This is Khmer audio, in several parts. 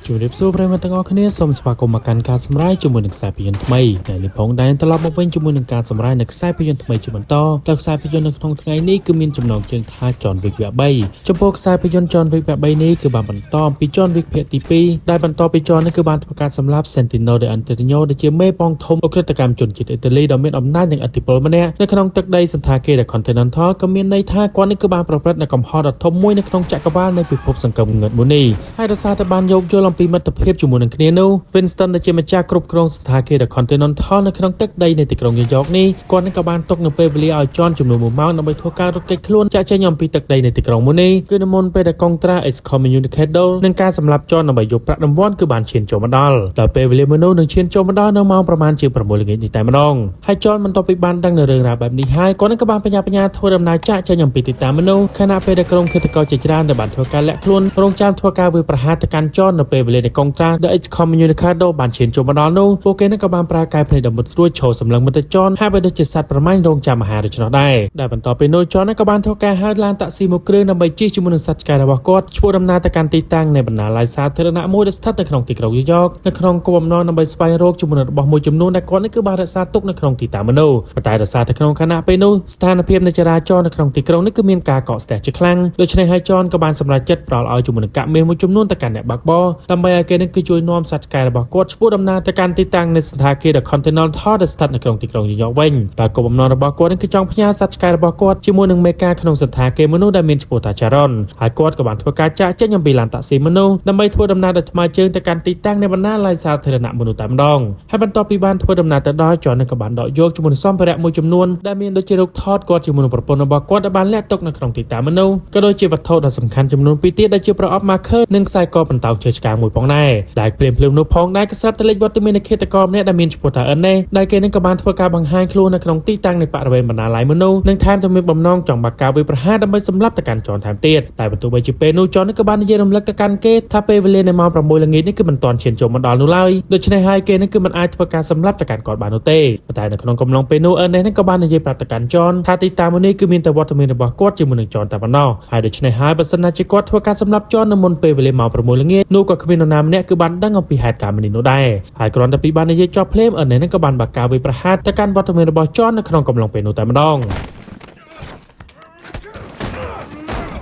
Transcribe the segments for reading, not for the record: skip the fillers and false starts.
ជំរាបសួរប្រិយមិត្តទាំងអស់គ្នាសូមស្វាគមន៍មកកាន់ការសម្រាយជាមួយនឹងខ្សែភាពយន្តថ្មីថ្ងៃនេះផងដែរត្រឡប់មកវិញជាមួយនឹងការសម្រាយនៅខ្សែភាពយន្តថ្មីជាបន្តតើខ្សែភាពយន្តនៅក្នុងថ្ងៃនេះគឺមានចំណងជើងថា John Wick វគ្គ3ចំពោះខ្សែភាពយន្ត John Wick វគ្គ3នេះគឺបានបន្តអំពី John Wick ភាគទី2ដែលបន្តពី John នេះគឺបានធ្វើការសម្លាប់ Santino de Antonio ដែលជាមេបងធំឧក្រិដ្ឋកម្មជនជាតិអ៊ីតាលីដ៏មានអំណាចនិងឥទ្ធិពលម្នាក់នៅក្នុងទឹកដីសន្តាគារ The Continental ក៏មានន័យថាគាត់នេះគឺបានប្រព្រឹត្តនៅកំហុសដ៏ធំមួយនៅក្នុងចក្រវាលនៃពិភពសង្គមងឹតមួយនេះហើយដោយសារតែបានយោគយល់អំពីមិត្តភាពជាមួយនឹងគ្នានោះ Winston ដែលជាម្ចាស់គ្រប់គ្រងសន្តាគារ The Continental នៅក្នុងទឹកដីនៃទីក្រុងញូវយ៉កនេះគាត់នឹងក៏បានទុកនៅពេលវេលាឲ្យចនចំនួន1ម៉ោងដើម្បីធ្វើការរត់គេចខ្លួនចាក់ចេញអំពីទឹកដីនៃទីក្រុងមួយនេះគឺនៅមុនពេលដែលកុងត្រា Excommunicado នឹងការសម្លាប់ចនដើម្បីយកប្រាក់រង្វាន់គឺបានឈានចូលមកដល់ដល់ពេលវេលាមួយនោះនឹងឈានចូលមកដល់នៅម៉ោងប្រមាណជា6ល្ងាចនេះតែម្ដងហើយចនបន្ទាប់ពីបានដឹងនៅរឿងរ៉ាវបែបនេះហើយគាត់នឹងក៏បានបញ្ញាបញ្ញាធ្វើដំណើរចាក់ចេញអំពីទីតាំងមនុស្សខណៈពេលដែលក្រុមឃាតករជាច្រើនដែលបានធ្វើការលាក់ខ្លួនរងចាំធ្វើការវាយប្រហារទៅកាន់ចននៅពេលវេលាដែលកុងត្រា The Excommunicado បានឈានចូលមកដល់នោះពួកគេនឹងក៏បានប្រើកែភ្នែកដ៏មុតស្រួចឈរសម្លឹងមកទៅចនហាក់បីដូចជាសត្វប្រមាញ់រងចាំអាហារដូច្នោះដែរដែលបន្ទាប់ពីនោះចនក៏បានធ្វើការហៅឡានតាក់ស៊ីមួយគ្រឿងដើម្បីជិះជាមួយនឹងសត្វឆ្កែរបស់គាត់ឆ្ពោះដំណើរទៅកាន់ទីតាំងនៃបណ្ណាល័យសាធារណៈមួយដែលស្ថិតនៅក្នុងទីក្រុងញូវយ៉កនៅក្នុងគោលបំណងដើម្បីស្វែងរកជាមួយនឹងរបស់មួយចំនួនដែលគាត់នេះគឺបានរក្សាទុកនៅក្នុងទីតាំងមនុស្សប៉ុន្តែដោយសារតែក្នុងខណៈពេលនោះស្ថានភាពនៃចរាចរណ៍នៅក្នុងទីក្រុងនេះគឺមានការកកស្ទះជាខ្លាំងដូច្នេះហើយចនក៏បានសម្រេចចិត្តផ្ដល់ឲ្យជាមួយនឹងកាក់មាសមួយចំនួនទៅកាន់អ្នកបើកបរដើម្បីឲ្យគេនឹងគឺជួយនាំសត្វឆ្កែរបស់គាត់ឆ្ពោះដំណើរទៅកាន់ទីតាំងនៃសន្តាគារ The Continental ដែលស្ថិតនៅក្នុងទីក្រុងញូវយ៉កវិញដោយគោលបំណងរបស់គាត់នឹងគឺចង់ផ្ញើសត្វឆ្កែរបស់គាត់ជាមួយនឹងមេការក្នុងសន្តាគារមនុស្សដែលមានឈ្មោះថា Charon ហើយគាត់ក៏បានធ្វើការចាក់ចេញអំពីឡានតាក់ស៊ីមនុស្សដើម្បីធ្វើដំណើរដោយថ្មើរជើងទៅកាន់ទីតាំងនៃបណ្ណាល័យសាធារណៈមនុស្សតែម្ដងហើយបន្ទាប់ពីបានធ្វើដំណើរទៅដល់ចននឹងក៏បានដកយកជាមួយនឹងសម្ភារៈមួយចំនួនដែលមានដូចជារូបថតគាត់ជាមួយនឹងប្រពន្ធរបស់គាត់ដែលបានលាក់ទុកនៅក្នុងទីតាំងមនុស្សក៏ដូចជាវត្ថុដ៏សំខាន់ចំនួនពីរទៀតដែលជាប្រអប់ marker និងខ្សែកបន្តោងឈើឆ្កាងមួយផងដែរដែលភ្លាមៗនោះផងដែរក៏ស្រាប់តែលេចវត្តមាននៃឃាតករម្នាក់ដែលមានឈ្មោះថាអិនណេដែលគេនឹងក៏បានធ្វើការបង្ហាញខ្លួននៅក្នុងទីតាំងនៃបរិវេណបណ្ណាល័យមនុស្សនិងថែមទាំងមានបំណងចង់បាក់ការវាយប្រហារដើម្បីសម្លាប់ទៅកាន់ចនថែមទៀតតែបើទោះបីជាពេលនោះចននឹងក៏បាននិយាយរំលឹកទៅកាន់គេថាពេលវេលានៃម៉ោង6ល្ងាចនេះគឺមិនទាន់ឈានចូលមកដល់នោះឡើយដូច្នេះហើយគេនឹងគឺមិនអាចធ្វើការសម្លាប់ទៅកាន់គាត់បាននោះទេប៉ុន្តែនៅក្នុងកំឡុងពេលនោះអិនណេនឹងក៏បាននិយាយប្រាប់ទៅកាន់ចនថាទីតាំងមួយនេះគឺមានតែវត្តមានរបស់គាត់ជាមួយនឹងចនតែប៉ុណ្ណោះហើយដូច្នេះហើយបើសិនណាជាគាត់ធ្វើការសម្លាប់ចននៅមុនពេលវេលាម៉ោង6ល្ងាចនោះក៏គ្មាននរណាម្នាក់គឺបានដឹងអំពីហេតុការណ៍នេះនោះដែរហើយគ្រាន់តែពីបាននិយាយចប់ភ្លាមអិនណេនឹងក៏បានបាក់ការវាយប្រហារទៅកាន់វត្តមានរបស់ចននៅក្នុងកំឡុងពេលនោះតែម្ដង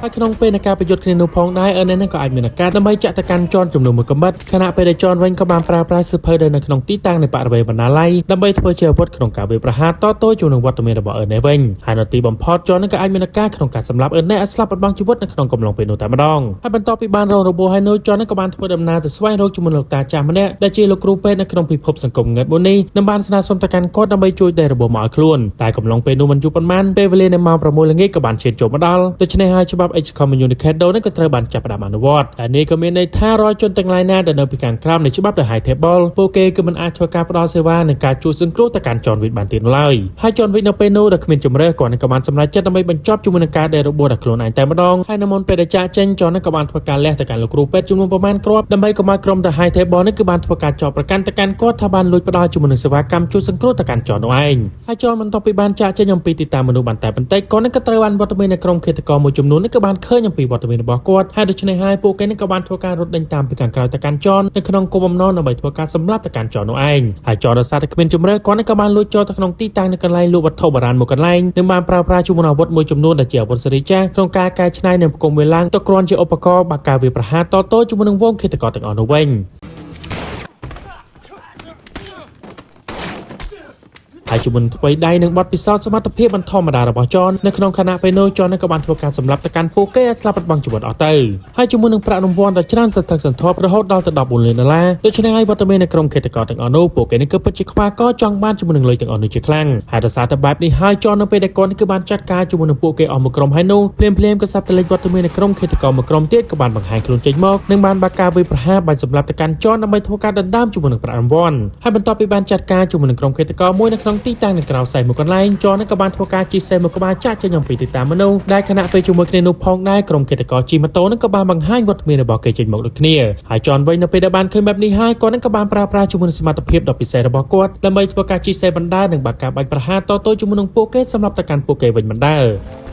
ហើយក្នុងពេលនៃការប្រយុទ្ធគ្នានោះផងដែរអឺណេនឹងក៏អាចមានឱកាសដើម្បីចាក់ទៅកាន់ចនចំនួនមួយកម្រិតខណៈពេលដែលចនវិញក៏បានប្រើប្រាស់សៀវភៅដែលនៅក្នុងទីតាំងនៃបរិវេណបណ្ណាល័យដើម្បីធ្វើជាអាវុធក្នុងការវាយប្រហារតទល់ជាមួយនឹងវត្តមានរបស់អឺណេវិញហើយនៅទីបំផុតចននឹងក៏អាចមានឱកាសក្នុងការសម្លាប់អឺណេឲ្យស្លាប់បាត់បង់ជីវិតនៅក្នុងកំឡុងពេលនោះតែម្ដងហើយបន្ទាប់ពីបានរងរបួសហើយនោះចននឹងក៏បានធ្វើដំណើរទៅស្វែងរកជាមួយលោកតាចាស់ម្នាក់ដែលជាលោកគ្រូពេទ្យនៅក្នុងពិភពសង្គមងឹតមួយនេះនិងបានស្នើសុំទៅកាន់គាត់ដើម្បីជួយដេររបួសមកឲ្យខ្លួនតែកំឡុងពេលនោះមិនយូរប៉ុន្មានពេលវេលានៅម៉ោង6ល្ងាចក៏បានឈានចូលមកដល់ដូច្នេះហើយច្បាប់ Excommunicado នេះក៏ត្រូវបានចាប់ផ្ដើមអនុវត្តតែនេះក៏មានន័យថារាល់ជនទាំងឡាយណាដែលនៅពីខាងក្រោមនៃច្បាប់ The High Table ពួកគេគឺមិនអាចធ្វើការផ្ដល់សេវានិងការជួយសង្គ្រោះទៅកាន់ John Wick បានទៀតនោះឡើយហើយ John Wick នៅពេលនោះដែលគ្មានជម្រើសគាត់នឹងក៏បានសម្រេចចិត្តដើម្បីបញ្ចប់ជាមួយនឹងការដេររបួសដល់ខ្លួនឯងតែម្ដងហើយនៅមុនពេលដែលចាក់ចេញ John នឹងក៏បានធ្វើការលះទៅកាន់លោកគ្រូពេទ្យចំនួនប្រមាណគ្រាប់ដើម្បីកុំឲ្យក្រុម The High Table នេះគឺបានធ្វើការចោទប្រកាន់ទៅកាន់គាត់ថាបានលួចផ្ដល់ជាមួយនឹងសេវាកម្មជួយសង្គ្រោះទៅកាន់ John នោះឯងហើយ John បន្ទាប់ពីបានចាក់ចេញអំពីទីតាំងមនុស្សបានតែបន្តិចគាត់នឹងក៏ត្រូវបានវត្តមាននៃក្រុមឃាតករមួយចំនួននេះក៏បានឃើញអំពីវត្តមានរបស់គាត់ហើយដូច្នេះហើយពួកគេនេះក៏បានធ្វើការរត់ដេញតាមពីខាងក្រោយទៅកាន់ចននៅក្នុងគោលបំណងដើម្បីធ្វើការសម្លាប់ទៅកាន់ចននោះឯងហើយចនដោយសារតែគ្មានជម្រើសគាត់នេះក៏បានលួចចូលទៅក្នុងទីតាំងនៅកន្លែងលក់វត្ថុបុរាណមួយកន្លែងនិងបានប្រើប្រាស់ជាមួយនឹងអាវុធមួយចំនួនដែលជាអាវុធសេរីចាស់ក្នុងការកែច្នៃនិងផ្គុំវាឡើងទៅគ្រាន់ជាឧបករណ៍បាការវាប្រហារតទល់ជាមួយនឹងវងឃាតករទាំងអស់នោះវិញ ហើយជាមួយនឹងថ្វីដៃនិងបទពិសោធន៍សមត្ថភាពមិនធម្មតារបស់ចននៅក្នុងខណៈពេលនោះចនក៏បានធ្វើការសម្លាប់ទៅកាន់ពួកគេឲ្យស្លាប់បាត់បង់ជីវិតអស់ទៅហើយជាមួយនឹងប្រាក់រង្វាន់ដ៏ច្រើនសន្ធឹកសន្ធាប់រហូតដល់ទៅ14លានដុល្លារដូច្នេះហើយវត្តមាននៃក្រុមឃាតករទាំងអស់នោះពួកគេនេះគឺពិតជាខ្វះកចង់បានជាមួយនឹងលុយទាំងអស់នោះជាខ្លាំងហើយដោយសារតែបែបនេះហើយចននៅពេលដែលគាត់គឺបានចាត់ការជាមួយនឹងពួកគេអស់មួយក្រុមហើយនោះភ្លាមភ្លាមក៏ស្រាប់តែលេចវត្តមាននៃក្រុមឃាតករមួយក្រុមទៀតក៏បានបង្ហាញខ្លួនចេញមកនិងបានបាក់ការវាយប្រហារបាញ់សម្លាប់ទៅកាន់ចនដើម្បីធ្វើការដណ្ដើមជាមួយនឹងប្រាក់រង្វាន់ហើយបន្ទាប់ពីបានចាត់ការជាមួយនឹងក្រុមឃាតករមួយនៅក្នុង ទីតាំងនៅក្រៅសេះមួយកន្លែងចនក៏បានធ្វើការជិះសេះមួយក្បាលចាក់ចេញអំពីទីតាំងមនុស្សដែលខណៈពេលជាមួយគ្នានោះផងដែរក្រុមឃាតករជិះម៉ូតូនឹងក៏បានបង្ហាញវត្តមានរបស់គេចេញមកដូចគ្នាហើយចនវិញនៅពេលដែលបានឃើញបែបនេះហើយគាត់នឹងក៏បានប្រើប្រាស់ជាមួយនឹងសមត្ថភាពដ៏ពិសេសរបស់គាត់ដើម្បីធ្វើការជិះសេះបណ្ដើរនិងបាក់ការបាញ់ប្រហារតទល់ជាមួយនឹងពួកគេសម្រាប់ទៅកាន់ពួកគេវិញបណ្ដើរ។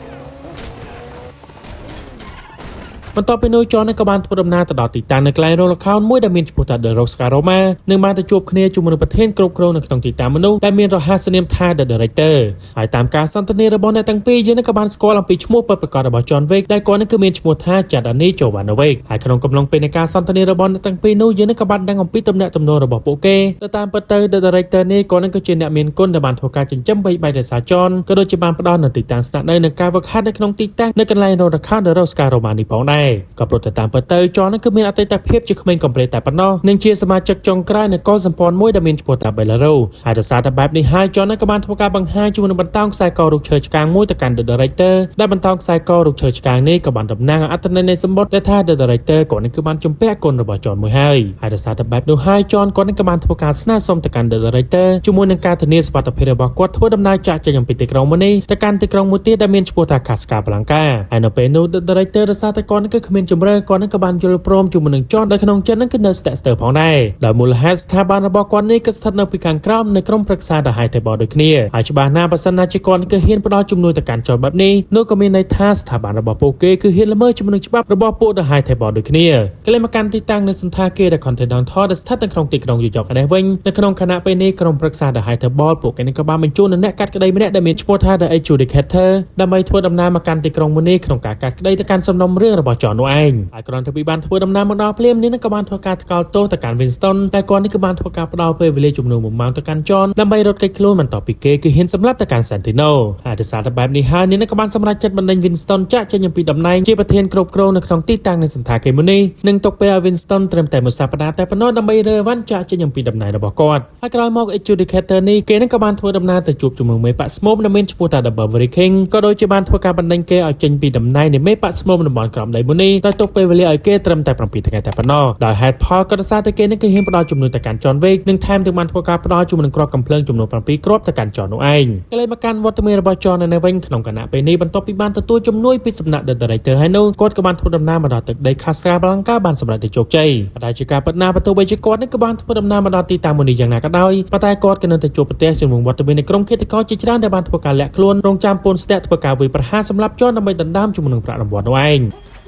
បន្ទាប់ពីនោះចនក៏បានធ្វើដំណើរទៅដល់ទីតាំងនៅកន្លែងរោងល្ខោនមួយដែលមានឈ្មោះថា The Rose Karoma និងបានទៅជួបគ្នាជាមួយនឹងប្រធានគ្រប់គ្រងនៅក្នុងទីតាំងមនុស្សដែលមានរហស្សនាមថា The Director ហើយតាមការសន្ទនារបស់អ្នកទាំងពីរយើងក៏បានស្គាល់អំពីឈ្មោះពិតប្រាកដរបស់ John Wick ដែលគាត់នឹងគឺមានឈ្មោះថា Jadani Jovanovic ហើយក្នុងកំឡុងពេលនៃការសន្ទនារបស់អ្នកទាំងពីរនោះយើងនឹងក៏បានដឹងអំពីទំនាក់ទំនងរបស់ពួកគេទៅតាមពិតទៅ The Director នេះគាត់នឹងគឺជាអ្នកមានគុណដែលបានធ្វើការចិញ្ចឹមបីបាច់រក្សា John ក៏ដូចជាបានផ្ដល់នូវទីតាំងស្នាក់នៅនិងការវឹកហាត់នៅក្នុងទីតាំងនៅកន្លែងរោងល្ខោន The Rose Karoma នេះផងដែរក៏ព្រោះតែតាមពិតទៅ John នឹងគឺមានអតីតភាពជាក្មេងកំព្រាតែប៉ុណ្ណោះនិងជាសមាជិកចុងក្រោយនៃកុលសម្ព័ន្ធមួយដែលមានឈ្មោះថា Belarus ហើយដោយសារតែបែបនេះហើយ John នឹងក៏បានធ្វើការបង្ហាញជាមួយនឹងបន្តោងខ្សែករូបឈើឆ្កាងមួយទៅកាន់ The Director ដែលបន្តោងខ្សែករូបឈើឆ្កាងនេះក៏បានតំណាងឲ្យអត្ថន័យនៃសម្បត្តិដែលថា The Director គាត់នឹងគឺបានជំពាក់គុណរបស់ John មួយហើយហើយដោយសារតែបែបនោះហើយ John គាត់នឹងក៏បានធ្វើការស្នើសុំទៅកាន់ The Director ជាមួយនឹងការធានាសុវត្ថិភាពរបស់គាត់ធ្វើដំណើរចាក់ចេញអំពីទីក្រុងមួយនេះទៅកាន់ទីក្រុងមួយទៀតដែលមានឈ្មោះថា Casablanca ហើយនៅពេលនោះ The Director ដោយសារតែគាត់នឹងគឺគ្មានជម្រើសគាត់នឹងក៏បានយល់ព្រមជាមួយនឹង John ដែលក្នុងចិត្តនឹងគឺនៅស្ទាក់ស្ទើរផងដែរដោយមូលហេតុស្ថាប័នរបស់គាត់នេះក៏ស្ថិតនៅពីខាងក្រោមនៃក្រុមប្រឹក្សា The High Table ដូចគ្នាហើយច្បាស់ណាស់បើសិនណាជាគាត់គឺហ៊ានផ្ដល់ជំនួយទៅកាន់ John បែបនេះនោះក៏មានន័យថាស្ថាប័នរបស់ពួកគេគឺហ៊ានល្មើសជាមួយនឹងច្បាប់របស់ពួក The High Table ដូចគ្នាកលែមកកាន់ទីតាំងនៅសន្តាគារ The Continental ដែលស្ថិតនៅក្នុងទីក្រុងញូវយ៉កនេះវិញនៅក្នុងខណៈពេលនេះក្រុមប្រឹក្សា The High Table ពួកគេនឹងក៏បានបញ្ជូននូវអ្នកកាត់ក្តីម្នាក់ដែលមានឈ្មោះថា The Adjudicator ដើម្បីធ្វើដំណើរមកកាន់ទីក្រុងមួយនេះក្នុងការកាត់ក្តីទៅកាន់សំណុំរឿងរបស់ John នោះឯងហើយគ្រាន់តែពីបានធ្វើដំណើរមកដល់ភ្លាមនេះនឹងក៏បានធ្វើការថ្កោលទោសទៅកាន់ Winston តែគាត់នេះក៏បានធ្វើការផ្ដល់ពេលវេលាចំនួន1ម៉ោងទៅកាន់ John ដើម្បីរត់គេចខ្លួនបន្ទាប់ពីគេគឺហ៊ានសម្លាប់ទៅកាន់ Santino ហើយដោយសារតែបែបនេះហើយនេះនឹងក៏បានសម្រេចចិត្តបណ្ដេញ Winston ចាក់ចេញអំពីតំណែងជាប្រធានគ្រប់គ្រងនៅក្នុងទីតាំងនៃសន្តាគារមួយនេះនិងទុកពេលឲ្យ Winston ត្រឹមតែមួយសប្តាហ៍តែប៉ុណ្ណោះដើម្បីរើអីវ៉ាន់ចាក់ចេញអំពីតំណែងរបស់គាត់ហើយក្រោយមក Adjudicator នេះគេនឹងក៏បានធ្វើដំណើរទៅជួបជាមួយមេបាក់ស្មោមដែលមានឈ្មោះថា The Barbary King ក៏ដូចជាបានធ្វើការបណ្ដេញគេឲ្យចេញពីតំណែងនៃមេបាក់ស្មោមតំបន់ក្រោមដីមួយនេះដោយទុកពេលវេលាឲ្យគេត្រឹមតែ7ថ្ងៃតែប៉ុណ្ណោះដោយហេតុផលក៏ដោយសារតែគេនឹងគឺហ៊ានផ្ដល់ជំនួយទៅកាន់ John Wick និងថែមទាំងបានធ្វើការផ្ដល់ជំនួយនឹងគ្រាប់កំភ្លើងចំនួន7គ្រាប់ទៅកាន់ John នោះឯងកលែមកកាន់វត្តមានរបស់ John នៅវិញក្នុងខណៈពេលនេះបន្ទាប់ពីបានទទួលជំនួយពីសំណាក់ The Director ហើយនោះគាត់ក៏បានធ្វើដំណើរមកដល់ទឹកដី Casablanca បានសម្រេចទៅជោគជ័យប៉ុន្តែជាការពិតណាស់បើទោះបីជាគាត់នេះក៏បានធ្វើដំណើរមកដល់ទីតាំងមួយនេះយ៉ាងណាក៏ដោយប៉ុន្តែគាត់ក៏នៅតែជួបប្រទះជាមួយវត្តមាននៃក្រុមឃាតករជាច្រើនដែលបានធ្វើការលាក់ខ្លួនរងចាំពូនស្ទាក់ធ្វើការវាយប្រហារសម្រាប់ John ដើម្បីដណ្ដើមជាមួយនឹងប្រាក់រង្វាន់នោះឯង។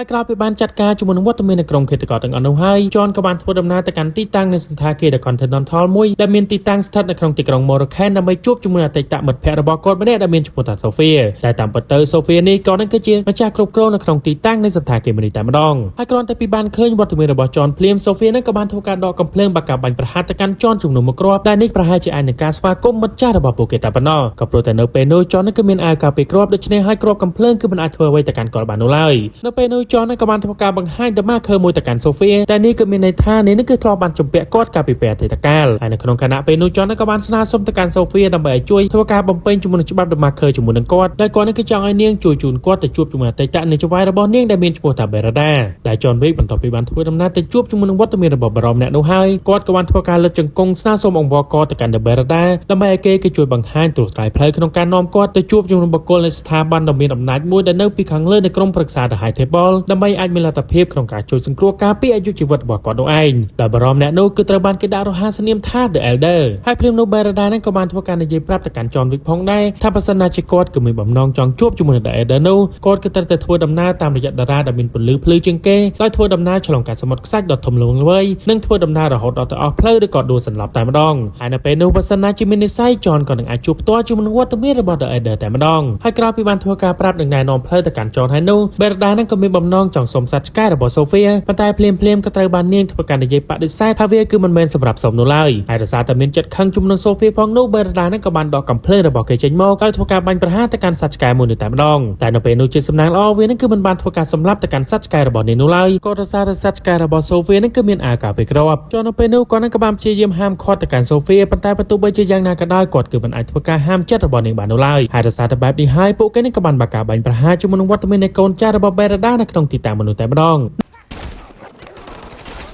ហើយក្រោយពីបានចាត់ការជាមួយនឹងវត្តមាននៃក្រុមឃាតករទាំងអស់នោះហើយចនក៏បានធ្វើដំណើរទៅកាន់ទីតាំងនៃសន្តាគារ The Continental មួយដែលមានទីតាំងស្ថិតនៅក្នុងទីក្រុង Moroccan ដើម្បីជួបជាមួយអតីតមិត្តភក្តិរបស់គាត់ម្នាក់ដែលមានឈ្មោះថា Sophia តែតាមពិតទៅ Sophia នេះក៏នឹងគឺជាម្ចាស់គ្រប់គ្រងនៅក្នុងទីតាំងនៃសន្តាគារមួយនេះតែម្ដងហើយគ្រាន់តែពីបានឃើញវត្តមានរបស់ចនភ្លាម Sophia នឹងក៏បានធ្វើការដកកំភ្លើងបាក់កាបាញ់ប្រហារទៅកាន់ចនចំនួនមួយគ្រាប់តែនេះប្រហែលជាអាចនឹងការស្វាគមន៍មិត្តចាស់របស់ពួកគេតែប៉ុណ្ណោះក៏ព្រោះតែនៅពេលនោះចននឹងគឺមានអាវការពារគ្រាប់ដូច្នេះហើយគ្រាប់កំភ្លើងគឺមិនអាចធ្វើអ្វីទៅកាន់គាត់បាននោះឡើយនៅពេលនោះចននឹងក៏បានធ្វើការបង្ហាញ The Marker មួយទៅកាន់ Sophia តែនេះគឺមានន័យថានេះនឹងគឺធ្លាប់បានជំពាក់គាត់កាលពីពេលអតីតកាលហើយនៅក្នុងខណៈពេលនោះចននឹងក៏បានស្នើសុំទៅកាន់ Sophia ដើម្បីឲ្យជួយធ្វើការបំពេញជាមួយនឹងច្បាប់ The Marker ជាមួយនឹងគាត់ដោយគាត់នឹងគឺចង់ឲ្យនាងជួយជូនគាត់ទៅជួបជាមួយអតីតនាចវាយរបស់នាងដែលមានឈ្មោះថា Berada ដែល John Wick បន្ទាប់ពីបានធ្វើដំណើរទៅជួបជាមួយនឹងវត្តមានរបស់បារម្ភអ្នកនោះហើយគាត់ក៏បានធ្វើការលើកជង្គង់ស្នើសុំអង្វរកទៅកាន់ The Berada ដើម្បីឲ្យគេគឺជួយបង្ហាញត្រួសត្រាយផ្លូវក្នុងការនាំគាត់ទៅជួបជាមួយនឹងបុគ្គលនៃស្ថាប័នដ៏មានអំណាចមួយដែលនៅពីខាងលើនៃក្រុមប្រឹក្សា The High Table ដើម្បីអាចមានលទ្ធភាពក្នុងការជួយសង្គ្រោះការពារអាយុជីវិតរបស់គាត់នោះឯងដោយបារម្ភអ្នកនោះគឺត្រូវបានគេដាក់រហ័សនាមថា The Elder ហើយភ្លាមនោះ Berada នឹងក៏បានធ្វើការនិយាយប្រាប់ទៅកាន់ John Wick ផងដែរថាបើសិនណាជាគាត់គឺមានបំណងចង់ជួបជាមួយនឹង The Elder នោះគាត់គឺត្រូវតែធ្វើដំណើរតាមរយៈតារាដែលមានពន្លឺភ្លឺជាងគេដោយធ្វើដំណើរឆ្លងកាត់សមុទ្រខ្សាច់ដ៏ធំល្វឹងល្វើយនិងធ្វើដំណើររហូតដល់ទៅអស់ផ្លូវឬក៏ដួលសន្លប់តែម្ដងហើយនៅពេលនោះបើសិនណាជាមាននិស្ស័យ John ក៏នឹងអាចជួបផ្ទាល់ជាមួយនឹងវត្តមានរបស់ The Elder តែម្ដងហើយក្រោយពីបានធ្វើការប្រាប់និងណែនាំផ្លូវទៅកាន់ John ហើយនោះ Berada នឹងក៏មានបំណងចង់សុំសត្វឆ្កែរបស់ Sophia ប៉ុន្តែភ្លាមភ្លាមក៏ត្រូវបាននាងធ្វើការនិយាយបដិសេធថាវាគឺមិនមែនសម្រាប់សុំនោះឡើយហើយដោយសារតែមានចិត្តខឹងជំនឹង Sophia ផងនោះ Berada នឹងក៏បានដកកំភ្លើងរបស់គេចេញមកហើយធ្វើការបាញ់ប្រហារទៅកាន់សត្វឆ្កែមួយនោះតែម្ដងតែនៅពេលនោះជាសំណាងល្អវានឹងគឺមិនបានធ្វើការសម្លាប់ទៅកាន់សត្វឆ្កែរបស់នាងនោះឡើយក៏ដោយសារតែសត្វឆ្កែរបស់ Sophia នឹងគឺមានអាវការពារគ្រាប់ចុះនៅពេលនោះគាត់នឹងក៏បានព្យាយាមហាមឃាត់ទៅកាន់ Sophia ប៉ុន្តែបើទោះបីជាយ៉ាងណាក៏ដោយគាត់គឺមិនអាចធ្វើការហាមចិត្តរបស់នាងបាននោះឡើយហើយដោយសារតែបែបនេះហើយពួកគេនឹងក៏បានបាក់ការបាញ់ប្រហារជាមួយនឹងវត្តមាននៃកូនចៅរបស់ Berada នៅក្នុងទីតាំងមនុស្សតែម្ដង។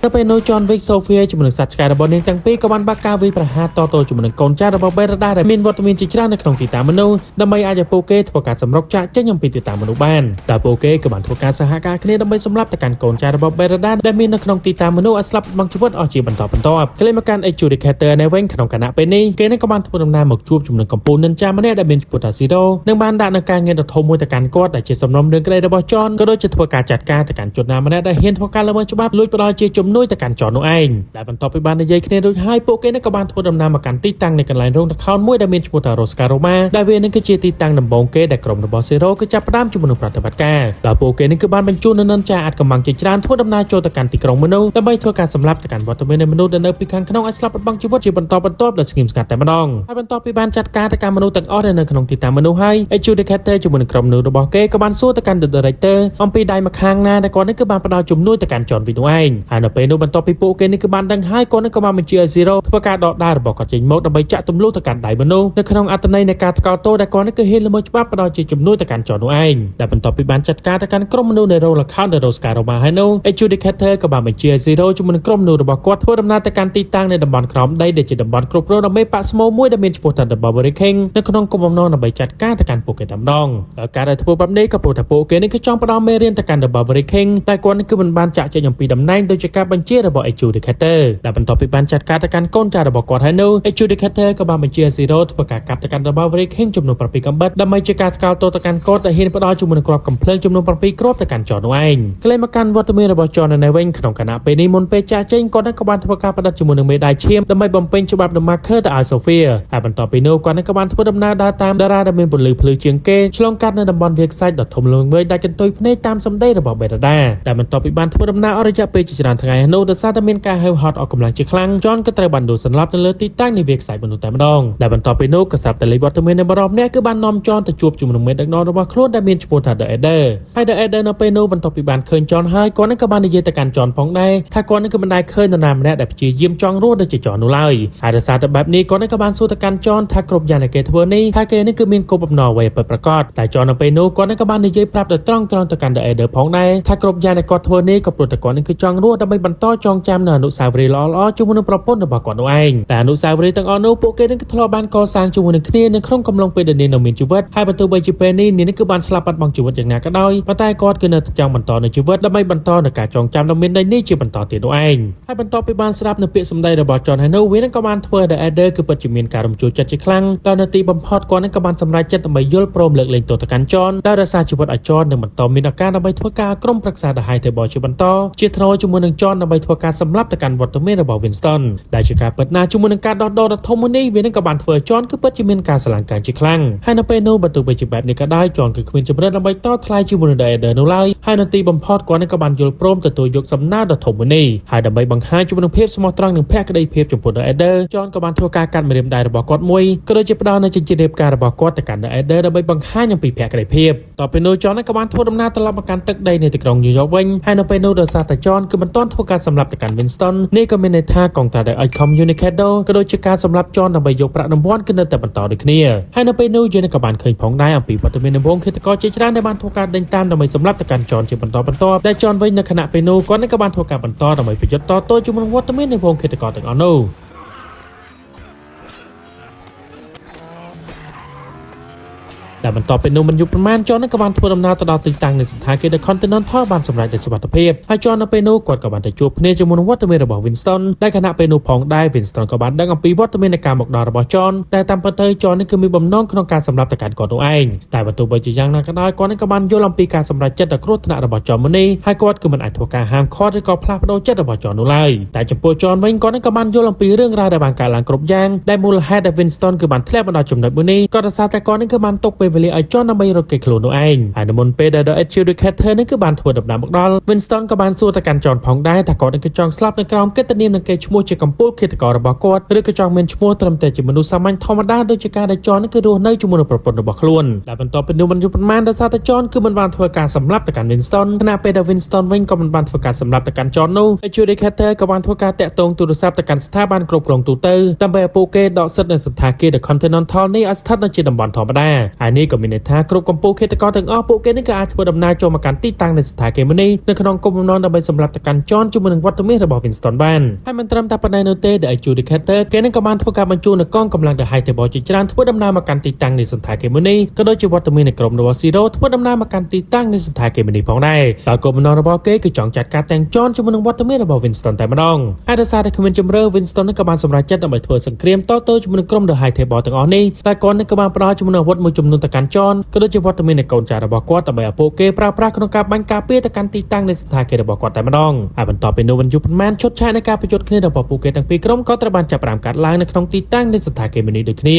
នៅពេលនោះ John Wick Sophia ជាមួយនឹងសត្វឆ្កែរបស់នាងទាំងពីរក៏បានបើកការវាយប្រហារតៗជាមួយនឹងកូនចៅរបស់ Beretta ដែលមានវត្តមានជាច្រើននៅក្នុងទីតាំងមនុស្សដើម្បីអាចឲ្យពួកគេធ្វើការសម្រុកចាកចេញអំពីទីតាំងមនុស្សបានតែពួកគេក៏បានធ្វើការសហការគ្នាដើម្បីសម្លាប់ទៅកាន់កូនចៅរបស់ Beretta ដែលមាននៅក្នុងទីតាំងមនុស្សឲ្យស្លាប់បាត់បង់ជីវិតអស់ជាបន្តបន្ទាប់ក្លេមកកាន់ Adjudicator នៅវិញក្នុងខណៈពេលនេះគេនឹងក៏បានធ្វើដំណើរមកជួបជាមួយនឹងកំពូលនិនចាម្នាក់ដែលមានឈ្មោះថា Zero និងបានដាក់នៅការងារដ៏ធំមួយទៅកាន់គាត់ដែលជាសំណុំរឿងក្តីរបស់ John ក៏ដូចជាធ្វើការចាត់ការទៅកាន់ជនណាម្នាក់ដែលហ៊ានធ្វើការល្មើសច្បាប់លួចផ្ដល់ជាជំនួយទៅកាន់ John នោះឯងដែលបន្ទាប់ពីបាននិយាយគ្នារួចហើយពួកគេនឹងក៏បានធ្វើដំណើរមកកាន់ទីតាំងនៃកន្លែងរោងល្ខោនមួយដែលមានឈ្មោះថា Roscaroma ដែលវានឹងគឺជាទីតាំងដំបូងគេដែលក្រុមរបស់ Zero គឺចាប់ផ្ដើមជាមួយនឹងប្រតិបត្តិការដោយពួកគេនឹងគឺបានបញ្ជូននូវនិនចាអាចកំបាំងជាច្រើនធ្វើដំណើរចូលទៅកាន់ទីក្រុងមនុស្សដើម្បីធ្វើការសម្លាប់ទៅកាន់វត្តមាននៃមនុស្សដែលនៅពីខាងក្នុងឲ្យស្លាប់បាត់បង់ជីវិតជាបន្តបន្ទាប់ដោយស្ងៀមស្ងាត់តែម្ដងហើយបន្ទាប់ពីបានចាត់ការទៅកាន់មនុស្សទាំងអស់ដែលនៅក្នុងទីតាំងមនុស្សហើយ Adjudicator ជាមួយនឹងក្រុមមនុស្សរបស់គេក៏បានសួរទៅកាន់ The Director អំពីដៃម្ខាងណាដែលគាត់នេះគឺបានផ្ដល់ជំនួយទៅកាន់ John Wick នោះឯងហើយនៅពេលនោះបន្ទាប់ពីពួកគេនេះគឺបានដឹងហើយគាត់នេះក៏បានបញ្ជាឲ្យ Zero ធ្វើការដកដាវរបស់គាត់ចេញមកដើម្បីចាក់ទម្លុះទៅកាន់ដៃមនុស្សនៅក្នុងអត្ថន័យនៃការថ្កោលទោសដែលគាត់នេះគឺហ៊ានល្មើសច្បាប់ផ្ដល់ជាជំនួយទៅកាន់ John នោះឯងដែលបន្ទាប់ពីបានចាត់ការទៅកាន់ក្រុមមនុស្សនៃរោងល្ខោន The Roscaroma ហើយនោះ Adjudicator ក៏បានបញ្ជាឲ្យ Zero ជាមួយនឹងក្រុមមនុស្សរបស់គាត់ធ្វើដំណើរទៅកាន់ទីតាំងនៃតំបន់ក្រោមដីដែលជាតំបន់គ្រប់គ្រងដោយមេបាក់ស្មូមួយដែលមានឈ្មោះថា The Barbarian King នៅក្នុងគោលបំណងដើម្បីចាត់ការទៅកាន់ពួកគេតែម្ដងដោយការដែលធ្វើបែបនេះក៏ព្រោះថាពួកគេនេះគឺចង់ផ្ដល់មេរៀនទៅកាន់ The Barbarian King តែគាត់នេះគឺមិនបានចាក់ចេញអំពីតំណែងដូចជាការបញ្ជារបស់ Adjudicator ដែលបន្ទាប់ពីបានចាត់ការទៅកាន់កូនចៅរបស់គាត់ហើយនោះ Adjudicator ក៏បានបញ្ជា Zero ធ្វើការកាប់ទៅកាន់ The Barbarian King ចំនួន7កំបិតដើម្បីជាការថ្កោលទោសទៅកាន់គាត់ដែលហ៊ានផ្ដល់ជាមួយនឹងគ្រាប់កំភ្លើងចំនួន7គ្រាប់ទៅកាន់ John នោះឯងក្លែងមកកាន់វត្តមានរបស់ John នៅវិញក្នុងខណៈពេលនេះមុនពេលចាក់ចេញគាត់ក៏បានធ្វើការផ្ដិតជាមួយនឹងមេដាយឈាមដើម្បីបំពេញច្បាប់ The Marker ទៅឲ្យ Sophia ហើយបន្ទាប់ពីនោះគាត់ក៏បានធ្វើដំណើរដើរតាមតារាដែលមានពន្លឺភ្លឺជាងគេឆ្លងកាត់នៅតំបន់វាលខ្សាច់ដ៏ធំល្វឹងវើយដែលកន្ទុយភ្នែកតាមសម្ដីរបស់ Beretta តែបន្ទាប់ពីបានធ្វើដំណើរអស់រយៈពេលជាច្រើនថ្ងៃនោះដោយសារតែមានការហៅហត់អស់កម្លាំងជាខ្លាំង John ក៏ត្រូវបានដួលសន្លប់នៅលើទីតាំងនៃវាលខ្សាច់មនុស្សតែម្ដងដែលបន្ទាប់ពីនោះក៏ស្រាប់តែលេខវត្តមាននៃបរិបម្នាក់គឺបាននាំ John ទៅជួបជាមួយនឹងមេដឹកនាំរបស់ខ្លួនដែលមានឈ្មោះថា The Adder ហើយ The Adder នៅពេលនោះបន្ទាប់ពីបានឃើញ John ហើយគាត់នឹងក៏បាននិយាយទៅកាន់ John ផងដែរថាគាត់នឹងក៏មិនដែលឃើញនរណាម្នាក់ដែលព្យាយាមចង់រស់ដូចជា John នោះឡើយហើយដោយសារតែបែបនេះគាត់នឹងក៏បានសួរទៅកាន់ John ថាគ្រប់យ៉ាងដែលគេធ្វើនេះថាគេនេះគឺមានគោលបំណងអ្វីពិតប្រាកដតែ John នៅពេលនោះគាត់នឹងក៏បាននិយាយប្រាប់ដោយត្រង់ត្រង់ទៅកាន់ The Adder ផងដែរថាគ្រប់យ៉ាងដែលគាត់ធ្វើនេះក៏ព្រោះតែគាត់នឹងគឺចង់រស់ដើម្បីបន្តចងចាំនៅអនុស្សាវរីយ៍ល្អៗជាមួយនឹងប្រពន្ធរបស់គាត់នោះឯងតែអនុស្សាវរីយ៍ទាំងអស់នោះពួកគេនឹងក៏ធ្លាប់បានកសាងជាមួយនឹងគ្នានៅក្នុងកំឡុងពេលដែលនាងនៅមានជីវិតហើយបើទោះបីជាពេលនេះនាងគឺបានស្លាប់បាត់បង់ជីវិតយ៉ាងណាក៏ដោយប៉ុន្តែគាត់គឺនៅតែចង់បន្តនៅជីវិតដើម្បីបន្តនៅការចងចាំដ៏មានន័យនេះជាបន្តទៀតនោះឯងហើយបន្ទាប់ពីបានស្ដាប់នៅពាក្យសម្ដីរបស់ John ហើយនោះវានឹងក៏បានធ្វើឲ្យ The Adder គឺពិតជាមានការរំជួលចិត្តជាខ្លាំងដល់នៅទីបំផុតគាត់នឹងក៏បានសម្រេចចិត្តដើម្បីយល់ព្រមលើកលែងទោសទៅកាន់ John ដោយរក្សាជីវិតឲ្យ John នឹងបន្តមានឱកាសដើម្បីធ្វើការក្រុមប្រឹក្សា The High Table ជាបន្តជាថ្នូរជាមួយនឹង John ដើម្បីធ្វើការសម្លាប់ទៅកាន់វត្តមានរបស់ Winston ដែលជាការពិតណាស់ជាមួយនឹងការដោះដូរដ៏ធំមួយនេះវានឹងក៏បានធ្វើឲ្យ John គឺពិតជាមានការស្រឡាញ់កាជាខ្លាំងហើយនៅពេលនោះបើទោះបីជាបែបនេះក៏ដោយ John គឺគ្មានជម្រើសដើម្បីតថ្លៃជាមួយនឹង The Adder នោះឡើយហើយនៅទីបំផុតគាត់នឹងក៏បានយល់ព្រមទទួលយកសំណើដ៏ធំមួយនេះហើយដើម្បីបង្ហាញជាមួយនឹងភាពស្មោះត្រង់និងភក្តីភាពចំពោះ The Adder John ក៏បានធ្វើការកាត់ម្រាមដៃរបស់គាត់មួយក៏ដូចជាផ្ដល់នូវចិញ្ចៀនរៀបការរបស់គាត់ទៅកាន់ The Adder ដើម្បីបង្ហាញអំពីភក្តីភាពតទៅពេលនោះ John ក៏បានធ្វើដំណើរត្រឡប់មកកាន់ទឹកដីនៃទីក្រុងញូវយ៉កវិញហើយនៅពេលនោះដោយសារតែ John គឺមិនទាន់ធ្វើការសម្លាប់ទៅកាន់ Winston នេះក៏មានន័យថាកងត្រាដែល Excommunicado ក៏ដូចជាការសម្លាប់ John ដើម្បីយកប្រាក់រង្វាន់គឺនៅតែបន្តដូចគ្នាហើយនៅពេលនោះយើងក៏បានឃើញផងដែរអំពីវត្តមាននៃវងឃាតករជាច្រើនដែលបានធ្វើការដេញតាមដើម្បីសម្លាប់ទៅកាន់ John ជាបន្តបន្ទាប់តែ John វិញនៅខណៈពេលនោះគាត់នឹងក៏បានធ្វើការបន្តដើម្បីប្រយុទ្ធតទល់ជាមួយនឹងវត្តមាននៃវងឃាតករទាំងអស់នោះ តែបន្ទាប់ពីនោះមិនយូរប៉ុន្មានចនក៏បានធ្វើដំណើរទៅដល់ទីតាំងនៃសណ្ឋាគារ The Continental បានសម្រេចដោយសុវត្ថិភាពហើយចននៅពេលនោះគាត់ក៏បានទៅជួបគ្នាជាមួយនឹងវត្តមានរបស់ Winston ដែលខណៈពេលនោះផងដែរ Winston ក៏បានដឹងអំពីវត្តមាននៃការមកដល់របស់ចនតែតាមពិតទៅចននេះគឺមានបំណងក្នុងការសម្លាប់ទៅកាន់គាត់នោះឯងតែបើទោះបីជាយ៉ាងណាក៏ដោយគាត់នេះក៏បានយល់អំពីការសម្រេចចិត្តដ៏គ្រោះថ្នាក់របស់ចនមួយនេះហើយគាត់គឺមិនអាចធ្វើការហាមឃាត់ឬក៏ផ្លាស់ប្ដូរចិត្តរបស់ចននោះឡើយតែចំពោះចនវិញគាត់នេះក៏បានយល់អំពីរឿងរ៉ាវដែលបានកើតឡើងគ្រប់យ៉ាងដែលមូលហេតុដែល Winston គឺបានធ្លាក់មកដល់ចំណុចមួយនេះក៏ដោយសារតែគាត់នេះគឺបានទុកពេលវេលាឲ្យចនដើម្បីរត់គេចខ្លួននោះឯងហើយនៅមុនពេលដែល The Adjudicator នេះគឺបានធ្វើដំណើរមកដល់ Winston ក៏បានសួរទៅកាន់ចនផងដែរថាគាត់នេះគឺចង់ស្លាប់នៅក្រោមកិត្តិនាមនឹងគេឈ្មោះជាកំពូលឃាតកររបស់គាត់ឬក៏ចង់មានឈ្មោះត្រឹមតែជាមនុស្សសាមញ្ញធម្មតាដូចជាការដែលចននេះគឺរស់នៅជាមួយនឹងប្រពន្ធរបស់ខ្លួនដែលបន្ទាប់ពីនោះមិនយូរប៉ុន្មានដោយសារតែចនគឺមិនបានធ្វើការសម្លាប់ទៅកាន់ Winston ខណៈពេលដែល Winston វិញក៏មិនបានធ្វើការសម្លាប់ទៅកាន់ចននោះ Adjudicator ក៏បានធ្វើការតាក់ទងទូរស័ព្ទទៅកាន់ស្ថាប័នគ្រប់គ្រងទូទៅដើម្បីឲ្យពួកគេដកសិទ្ធិនៅសណ្ឋាគារ The Continental នេះឲ្យស្ថិតនៅជាតំបន់ធម្មតាហើយនេះ នេះក៏មានន័យថាគ្រប់កម្ពុជាឃាតករទាំងអស់ពួកគេនឹងក៏អាចធ្វើដំណើរចូលមកកាន់ទីតាំងនៃស្ថានគេមួយនេះនៅក្នុងគោលបំណងដើម្បីសម្លាប់ទៅកាន់ចនជាមួយនឹងវត្តមានរបស់ Winston បានហើយមិនត្រឹមតែប៉ុណ្ណេះនោះទេដែល Adjudicator គេនឹងក៏បានធ្វើការបញ្ជូននូវកងកម្លាំងទៅ High Table ជាច្រើនធ្វើដំណើរមកកាន់ទីតាំងនៃសន្តាគារមួយនេះក៏ដូចជាវត្តមាននៃក្រុមរបស់ Zero ធ្វើដំណើរមកកាន់ទីតាំងនៃសន្តាគារមួយនេះផងដែរដោយគោលបំណងរបស់គេគឺចង់ចាត់ការទាំងចនជាមួយនឹងវត្តមានរបស់ Winston តែម្ដងហើយដោយសារតែគ្មានជម្រើស Winston នឹងក៏បានសម្រេចចិត្តដើម្បីធ្វើសង្គ្រាមតទៅជាមួយនឹងក្រុម The High Table ទាំងអស់នេះតែគាត់នឹងក៏បានផ្ដល់ជាមួយនឹងអាវុធមួយចំនួនទៅកាន់ចនក៏ដូចជាវត្តមាននៃកូនចៅរបស់គាត់ដើម្បីឲ្យពួកគេប្រើប្រាស់ក្នុងការបាញ់ការពារទៅកាន់ទីតាំងនៃសន្តាគាររបស់គាត់តែម្ដងហើយបន្ទាប់ពីនោះវិញយូរប៉ុន្មានឈុតឆាកនៃការប្រយុទ្ធគ្នារបស់ពួកគេទាំងពីរក្រុមក៏ត្រូវបានចាប់ផ្ដើមកាត់ឡើងនៅក្នុងទីតាំងនៃសន្តាគារមួយនេះដូចគ្នា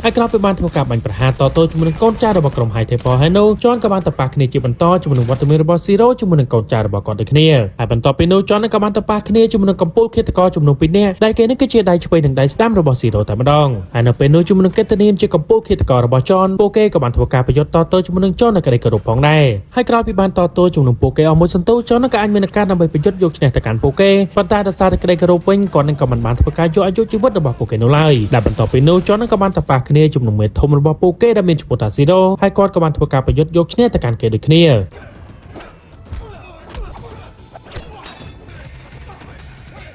ហើយក្រោយពីបានធ្វើការបាញ់ប្រហារតទៅជាមួយនឹងកូនចៅរបស់ក្រុម High Table ហើយនោះចនក៏បានតប៉ះគ្នាជាបន្តជាមួយនឹងវត្តមានរបស់ Zero ជាមួយនឹងកូនចៅរបស់គាត់ដូចគ្នាហើយបន្ទាប់ពីនោះចនក៏បានតប៉ះគ្នាជាមួយនឹងកំពូលឃាតករចំនួន2នាក់ដែលគេនេះគឺជាដៃឆ្វេងនិងដៃស្ដាំរបស់ Zero តែម្ដងហើយនៅពេលនោះជាមួយនឹងកិត្តិនាមជាកំពូលឃាតកររបស់ចនពួកគេក៏បានធ្វើការប្រយុទ្ធតទៅជាមួយនឹងចននៅក្តីគោរពផងដែរហើយក្រោយពីបានតទៅជាមួយនឹងពួកគេអស់មួយសន្ទុះចនក៏អាចមានឱកាសដើម្បីប្រយុទ្ធយកឈ្នះទៅកាន់ពួកគេប៉ុន្តែដោយសារតែក្តីគោរពវិញគាត់នឹងក៏មិនបានធ្វើការយកអាយុជីវិតរបស់ពួកគេនោះឡើយដែលបន្ទាប់ពីនោះចនក៏បានតប៉ះគ្នាជំនុំមេធំរបស់ពួកគេដែលមានឈ្មោះថា Zero ហើយគាត់ក៏បានធ្វើការប្រយុទ្ធយកឈ្នះទៅកាន់គេដូចគ្នា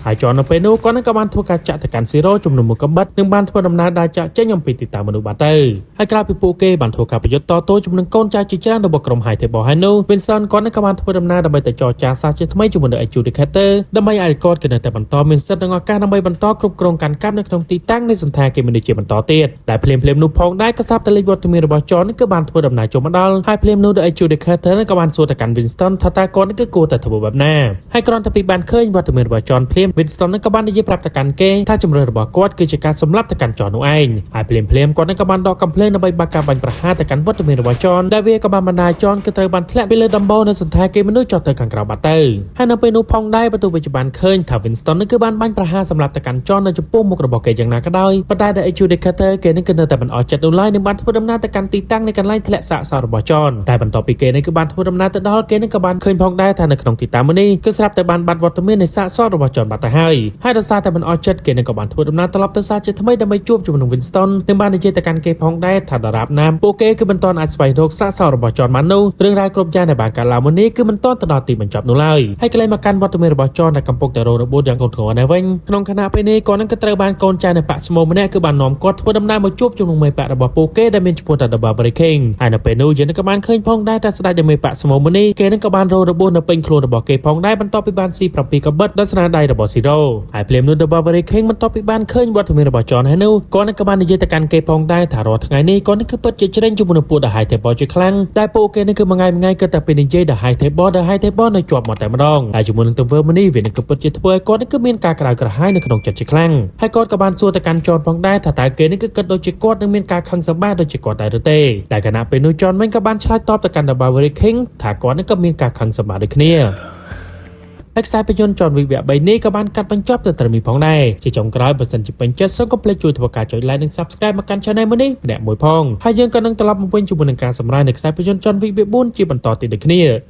ហើយចននៅពេលនោះគាត់នឹងក៏បានធ្វើការចាក់ទៅកាន់ Zero ជំនុំមួយកំបិតនិងបានធ្វើដំណើរដើរចាក់ចេញអំពីទីតាំងមនុស្សបាត់ទៅហើយក្រោយពីពួកគេបានធ្វើការប្រយុទ្ធតទល់ជំនឹងកូនចៅជាច្រើនរបស់ក្រុម High Table ហើយនោះ Winston គាត់នឹងក៏បានធ្វើដំណើរដើម្បីទៅចរចាសារជាថ្មីជាមួយនឹង Adjudicator ដើម្បីឲ្យគាត់ក៏នៅតែបន្តមានសិទ្ធិនិងឱកាសដើម្បីបន្តគ្រប់គ្រងកាន់កាប់នៅក្នុងទីតាំងនៃសន្តាគារមួយនេះជាបន្តទៀតដែលភ្លាមៗនោះផងដែរក៏ស្រាប់តែលេខវត្តមានរបស់ John គឺបានធ្វើដំណើរចូលមកដល់ហើយភ្លាមនោះ The Adjudicator ក៏បានសួរទៅកាន់ Winston ថាតើគាត់នេះគឺគួរតែធ្វើបែបណាហើយគ្រាន់តែពីបានឃើញវត្តមានរបស់ John ភ្លាម Winston នឹងក៏បាននិយាយប្រាប់ទៅកាន់គេថាជំរឿនរបស់គាត់គឺជាការសម្លាប់ទៅកាន់ John នោះឯងហើយភ្លាមភ្លាមគាត់នឹងក៏បានដកកំភ្លើងដើម្បីបើកការបាញ់ប្រហារទៅកាន់វត្តមានរបស់ John ដែលវាក៏បានបណ្ដាល John គឺត្រូវបានធ្លាក់ពីលើដំបូលនៅសន្តាគារមនុស្សចុះទៅខាងក្រៅបាត់ទៅហើយនៅពេលនោះផងដែរបើទោះបីជាបានឃើញថា Winston នឹងគឺបានបាញ់ប្រហារសម្លាប់ទៅកាន់ John នៅចំពោះមុខរបស់គេយ៉ាងណាក៏ដោយប៉ុន្តែ The Adjudicator គេនឹងគឺនៅតែមិនអស់ចិត្តនោះឡើយនឹងបានធ្វើដំណើរទៅកាន់ទីតាំងនៃកន្លែងធ្លាក់សាកសពរបស់ John តែបន្ទាប់ពីគេនឹងគឺបានធ្វើដំណើរទៅដល់គេនឹងក៏បានឃើញផងដែរថានៅក្នុងទីតាំងមួយនេះគឺស្រាប់តែបានបាត់វត្តមាននៃសាកសពរបស់ John បាត់ទៅហើយហើយដោយសារតែមិនអស់ចិត្តគេនឹងក៏បានធ្វើដំណើរត្រឡប់ទៅសាជាថ្មីដើម្បីជួបជាមួយនឹង Winston និងបាននិយាយទៅកាន់គេផងដែរថាដរាបណាពួកគេគឺមិនទាន់អាចស្វែងរកសាកសពរបស់ John បាននោះរឿងរ៉ាវគ្រប់យ៉ាងដែលបានកើតឡើងមុននេះគឺមិនទាន់ទៅដល់ទីបញ្ចប់នោះឡើយហើយកន្លែងមកកាន់វត្តមានរបស់ John ដែលកំពុងតែរងរបួសយ៉ាងធ្ងន់ធ្ងរនេះវិញក្នុងខណៈពេលនេះគាត់នឹងក៏ត្រូវបានកូនចៅនៃបាក់ស្មោម្នាក់គឺបាននាំគាត់ធ្វើដំណើរមកជួបជាមួយមេបាក់របស់ពួកគេដែលមានឈ្មោះថា The Barbary King ហើយនៅពេលនោះយើងនឹងក៏បានឃើញផងដែរថាស្ដេចដែលមេបាក់ស្មោមួយនេះគេនឹងក៏បានរងរបួសនៅពេញខ្លួនរបស់គេផងដែរបន្ទាប់ពីបានស៊ី7កបិតដោយស្នាដៃរបស់ Zero ហើយភ្លាមនោះ The Barbary King បន្ទាប់ពីបានឃើញវត្តមានរបស់ John ហើយនោះគាត់នឹងក៏បាននិយាយទៅកាន់គេផងដែរថារាល់ថ្ងៃនេះគាត់នឹងគឺពិតជាជ្រេញជាមួយនឹងពួក The High Table ជាខ្លាំងតែពួកគេនឹងគឺមួយថ្ងៃមួយថ្ងៃគិតតែពីនិយាយ The High Table The High Table នៅជាប់មកតែម្ដងហើយជាមួយនឹងទង្វើមួយនេះវានឹងគឺពិតជាធ្វើឲ្យគាត់នឹងគឺមានការក្តៅក្រហាយនៅក្នុងចិត្តជាខ្លាំងហើយគាត់ក៏បានសួរទៅកាន់ John ផងដែរថាតើគេនឹងគឺគិតដូចជាគាត់នឹងមានការខឹងសម្បារដូចជាគាត់ដែរឬទេតែខណៈពេលនោះ John វិញក៏បានឆ្លើយតបទៅកាន់ The Barbary King ថាគាត់នឹងក៏មានការខឹងសម្បារដូចគ្នាហើយខ្សែភាពយន្ត John Wick វគ្គ3នេះក៏បានកាត់បញ្ចប់ទៅត្រឹមនេះផងដែរជាចុងក្រោយបើសិនជាពេញចិត្តសូមកុំភ្លេចជួយធ្វើការចុច Like និង Subscribe មកកាន់ Channel មួយនេះម្នាក់មួយផងហើយយើងក៏នឹងត្រឡប់មកវិញជាមួយនឹងការសម្រាយនៅខ្សែភាពយន្ត John Wick វគ្គ4ជាបន្តទៀតដូចគ្នា។